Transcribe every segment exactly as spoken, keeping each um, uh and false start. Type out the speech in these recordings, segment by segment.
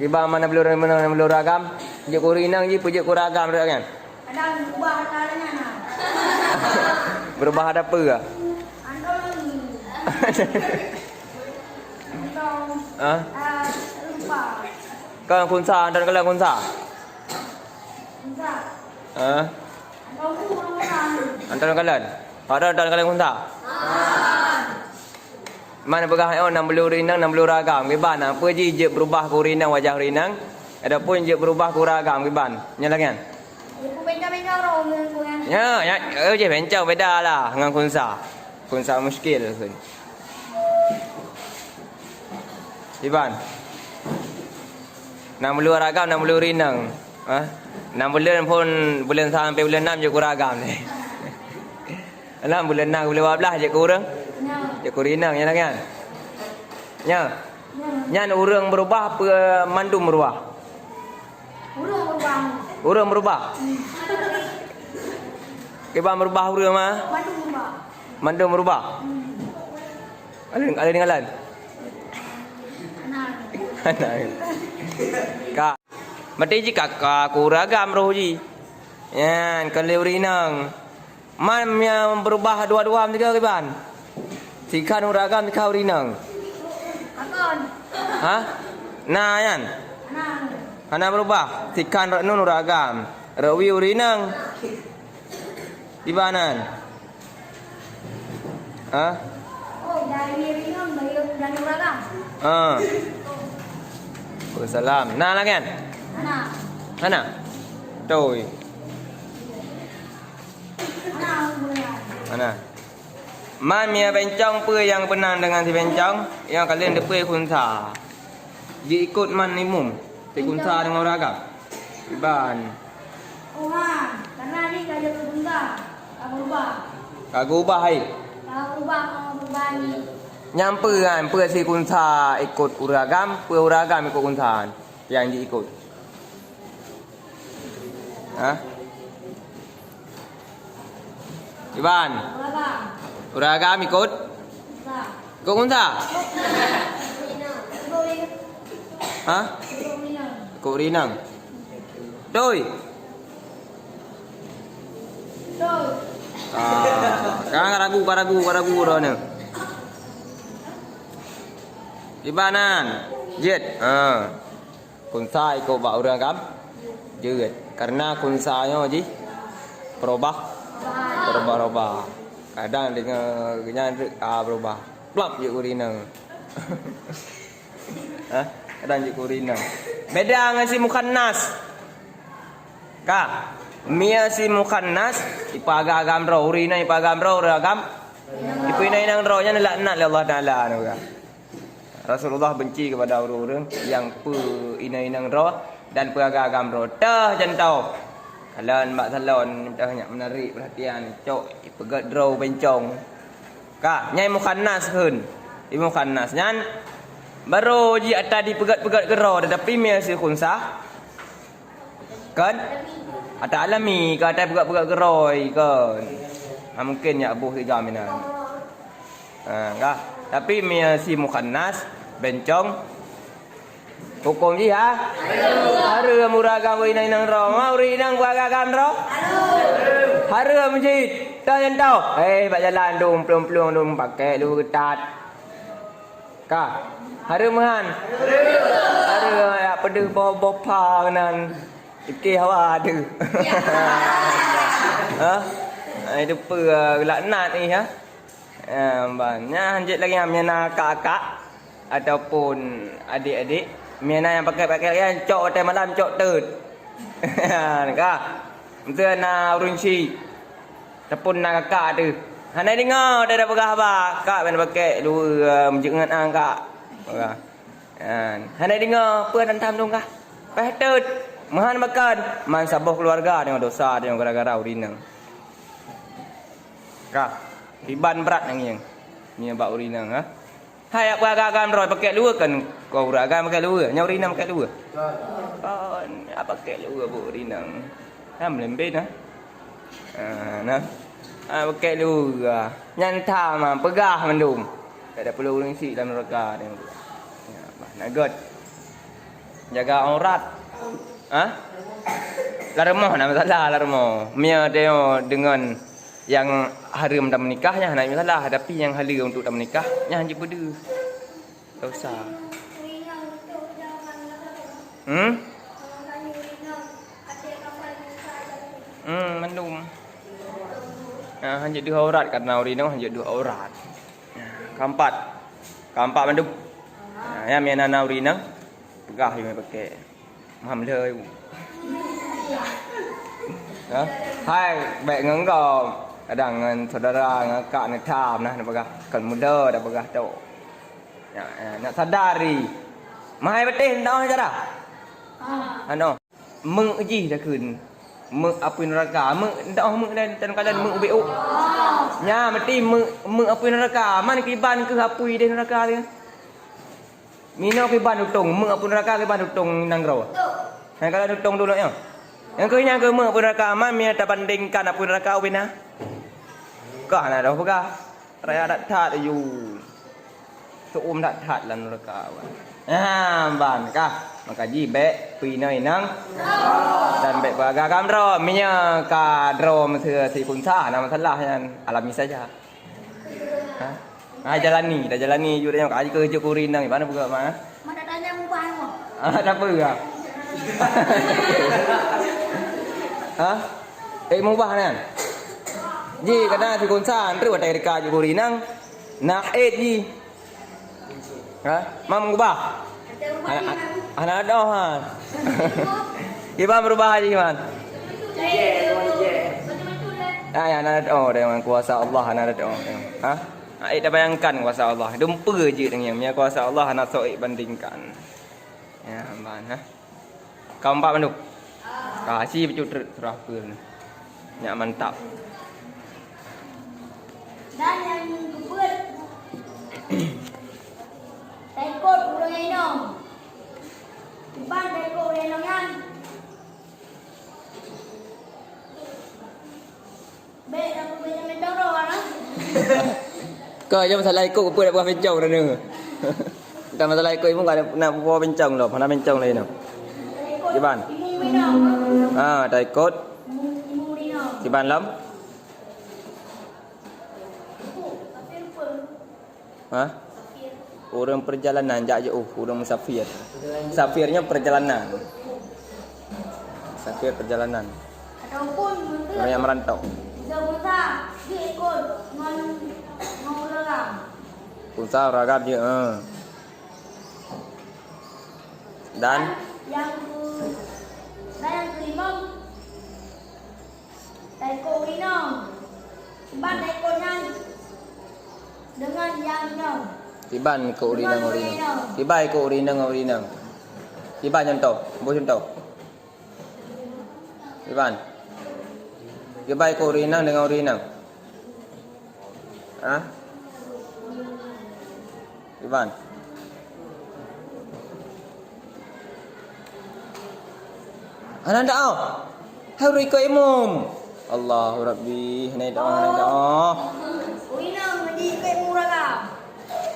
Iban mana belum, mana belum ragam? Jeuet keu ureueng inong jih, peujeuet keu ureueng agam dak nyan. Kadang berubah ata nyan nah. Berubah ada apa? Antong lagi. Antong. Ha? Ah, lupa. Kan khunsa, antong kalon khunsa. Khunsa. Ha? Antong tu orang. Antong kalon. Ada antong kalon khunsa. Ah. Man peugah nyoe nam beuleuh ureueng inong, nam beuleuh ureueng agam. Kiban, peue jih jeuet beurubah keu ureueng inong wajah ureueng inong, ataupun jeuet beurubah keu ureueng agam kiban. Nyan lagèe nyan. Beda-beda roh ngon, ngon. Ya, ya, eh, jih bencong beda lah ngon khunsa. Khunsa muskil. Kiban. Nam beuleuh ureueng agam, nam beuleuh ureueng inong. Ha? Nam buleuen phon, buleuen sampai buleuen nam jeuet keu ureueng agam. Alah, buleuen nam, buleuen dua belas jeuet keu ureueng. Jeuet keu ureueng inong, nyan lagèe nyan. Nyan. Nyan ureueng beurubah peue mandum beurubah? Ureueng beurubah. Ureueng beurubah? Kiban beurubah ureueng mah? Mandum beurubah. Mandum beurubah? Alèh, alèh deungon lôn. Hana. Ka. Berarti jih ka, ka keu ureueng agam roh jih. Nyan, kon lé ureueng inong. Man nyang beurubah dua-dua meusigoe kiban? Sikhan ureueng agam, sikhan ureueng inong. Pakon? Ha? Na nyan? Hana. Hana beurubah. Sikhan rot nun ureueng agam. Rot wie ureueng inong. Kiban nyan? Ha? Oh, dari ureueng inong, dari, dari ureueng agam. Ha. Waalaikumsalam. Na lagèe nyan? Hana. Hana? Beutôi. Mana? Man mie bencong peue nyang peunang deungon si bencong, nyang ka lheueh teupeue khunsa. Jiikot man imum, si khunsa deungon ureueng agam. Kiban. Tuhan, karena ini ka jeuet khunsa, ka berubah. Ka geubah hai. Ka berubah, ka berubah ni. Nyang peue nyan, peue si khunsa ikot ureueng agam, peue ureueng agam ikot khunsa nyan, nyang jiikot. Ha? Iban. Ureueng agam ikot? Ikot khunsa? Ha? Ikot ureueng inong. Beutôi? Ah, ka ragu, ka ragu, ka ragu droeneuh. Iban nyan. Jeuet. Ha. Khunsa ikot bak ureueng agam jeuet. Karena khunsa nyoe jih berubah, berubah-ubah. Kadang deungon nyan ka berubah. Plop jeuet keu ureueng inong. Ha? Kadang jeuet keu ureueng inong. Beda ngon si mukhannas. Ka. Mie si mukhannas, ipeuagam-agam droe, ureueng inong ipeuagam droe, ureueng agam. Ipeuinong-inong droe nyan laknat lé Allah Taala, neuga. Rasulullah benci kepada ureueng-ureueng nyang peuinong-inong droe dan peuagam-agam droe. Teuh contoh, kalon bak salon, teuh nyak menarik perhatian, cok ipeugét droe bencong. Ka, nyan mukhannas kheun. Mukhannas nyan barô jih ata dipeugét-peugét keudroe, tetapi mie si khunsa, kan? Ata alami, ka ata peugét-peugét keudroe, kan? Ha, mungkin nyak boh siga meunan. Ha, ka. Tapi mie si mukhannas, bencong, huköm jih, ha? Hareuem ureueng agam inong-inong droe. Ma ureueng inong peuagam-agam droe? Hareuem jih. Teuh nyan teuh. Eh, bak jalan dum plueng-plueng dum pakai lu geutat. Ka. Hareuem meuhan. Hareuem jak peudeuh boh-boh pha nan. Iké hawa deuh. Ha? Ai, teupeue laknat ni, ha? Em, ban. Nyan jeuet lagèe nyan, mie na akak-akak ataupun adék-adék, mie na nyang pakèk-pakèk nyan cok watèe malam, cok teut. Ka. Meuseu na ureueng chik, ataupun na kakak teuh. Hana deungoe watèe tapeugah haba, kak ban pakèk luweue, em, jeuet ngon ang kak. Ka. Kan. Hana deungoe, peue nan tham dong kah? Peh teut. Meuhan makon. Man saboh keuluwarga deungoe dosa deungoe gara-gara ureueng inong. Ka. Iban brat nyang ngieng. Ngieng bak ureueng inong, ha. Hai, peue agam-agam droe pakèk luweue kan? Kok ureueng agam pakèk luweue, nyoe ureueng inong pakèk luweue. Kon, pakèk luweue bak ureueng inong. Nyan meuleumbén, ha. Ah, nah. Ah, pakèk luweue. Nyan tham, ah, peugah mandum. Tak ada perlu ureueng syiek dalam neraka. Ya, bah, na göt. Jaga aurat. Ha? Lam rumoh na masalah, lam rumoh. Meunyoe deungon nyang hareuem tameunikah, nyan hana masalah, tapi nyang haleue untuk tameunikah, nyan jeuet peudeuh. Tak usah. Hmm? Hmm, mandum. Nah, hanjeuet deuh aurat, karena ureueng inong hanjeuet deuh aurat. Nah, keempat. Keempat mandum. Nah, nyang meunan na ureueng inong, peugah lé pakai. Maham lé. Ha? Hai, baik ngon kau. Kadang ngon saudara, ngon kak, ngon tham nah, peugah. Kon muda dah peugah tu. Ya, ya, nak sadari. Mahai beuteh, tak mahai cara. Ano. Meuk jih takheun. Meuk apui neuraka. Meuk, dak oh meuk dan, dan kalian meuk ubek uk. Nya, meuti meuk, meuk apui neuraka. Man kiban keuh apui deh neuraka dia. Mino kiban utong, meuk apui neuraka kiban utong nanggroe. Hai kalian utong dulu ya. Nyang keuh, nyang keuh meuk apui neuraka. Man mie tabandingkan apui neuraka ubena. Kah na dah peugah. Raya that-that yu. Seu'um that-that lam neuraka. Ha, ban kah. Maka ji bèk peuinong-inong. Dan bèk peuraga kamdroe. Meunyoe ka droe meuseu sikunsa, hana masalah nyan. Alami saja. Ha? Ha, jalani, dah jalani ju nyoe. Ka ji keu juk kurinang, di mana peugah mah? Mana tanya mubah nyoe? Ah, tak apa. Ha? Eh, mubah nyan. Ji, kadang sikunsa, antre watèe rika juk kurinang. Nah, eh, ji. Ha? Mam mubah. Hana, hana doh, ha. Iban berubah ji, Iban. Ah, ya, hana doh, dengan kuasa Allah, hana doh. Ha? Ah, eh, dah bayangkan kuasa Allah. Dumpeue jeuet dengan, ya, kuasa Allah hana soe bandingkan. Ya, aman, ha? Ka empat bandum. Ka, si bacut treuk surah peue ni. Nyak mantap. Dan nyang keupeuet, taikot ureueng inong. Iban taikot ureueng inong nyan. Bèk na peubincang-bincang droe lah. Kau je masalah ikot, peue dak peugah bincang droeneuh. Bukan masalah ikot ilmu, nak peugah bincang lom, hana bincang laén. Kiban? Ha, taikot. Kiban lom? Ha? Ureueng perjalanan, jak jeuh, ureueng musafir. Musafir nyan perjalanan. Musafir perjalanan. Ataupun ureueng nyang merantau. Bisa unsa, jeuet ikot ngon, ngon ureueng agam. Unsa ureueng agam jeuet, ha. Dan? Nyang ke, dan nyang kelima, taikot ureueng inong. Kiban taikot nyan deungon nyang inong. Kiban ikot ureueng inong, ureueng inong. Kiban ikot ureueng inong, ureueng inong. Kiban contoh, boh contoh. Kiban. Kiban ikot ureueng inong deungon ureueng inong. Ha? Iban. Hana doa. Hai ureueng ikot imum. Allahu Rabbi, hana doa, hana doa. Ureueng inong di ikot imum uragam.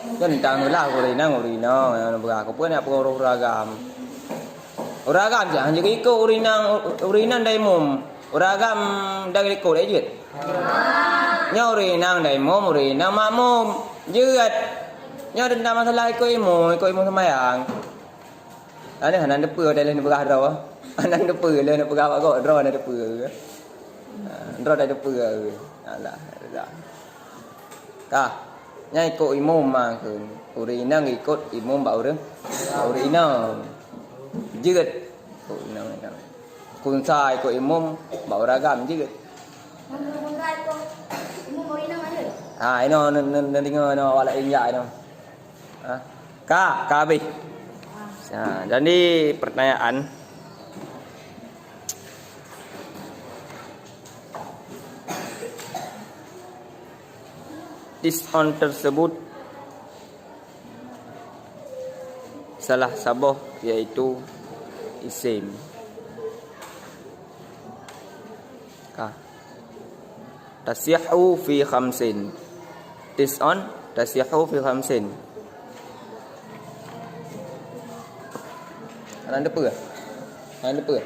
Teuntang lah ureueng inong, ureueng inong. Nyang beurah, keupeue nak peureueng uragam? Uragam jak hanjeuet ikot ureueng inong, ureueng inong dan imum. Uragam dan ikot, eh, jeuet. Nyoe ureueng inong dan imum, ureueng inong makmum. Jeuet. Nyoe teuntang masalah ikot imum, ikot imum seumayang. Aneuk hana teupeue, watèe lheueh neupeugah droe. Hana teupeue, lheueh neupeugah bak gob, droe hana teupeue. Ha, droe hana teupeue. Alah, alah. Ka. Nyan ikot imum makheun. Ureueng inong ikot imum bak ureueng, bak ureueng inong. Jeuet. Ikot inong, inong. Kunsa ikot imum bak ureueng agam jeuet. Kunsa ikot imum bak ureueng inong jeuet. Ha, inoe ne-, ne-, neudeungoe inoe awak laén jak inoe. Ha. Ka, ka habéh. Ha, jadi pertanyaan. Tis'un tersebut salah saboh yaitu isim. Ka. Tasihhu fi khamsin. Tis'un tasihhu fi khamsin. Hana teupeue? Hana teupeue?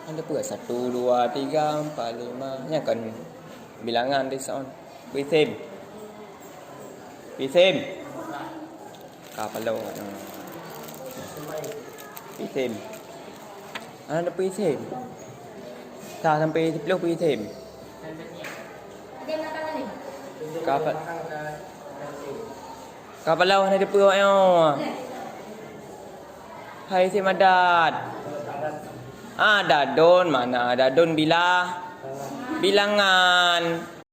Hana teupeue? Satu, dua, tiga, empat, lima. Nyan kon bilangan di sound. Peue isim? Peue isim? Ka paloe. Peue isim? Hana teupeue isim? Sa sampai siploh peue isim? Ka pa-, ka paloe hana teupeue awak nyoe. Hai isim adat. Adadon, mana adadon bila-, bilangan.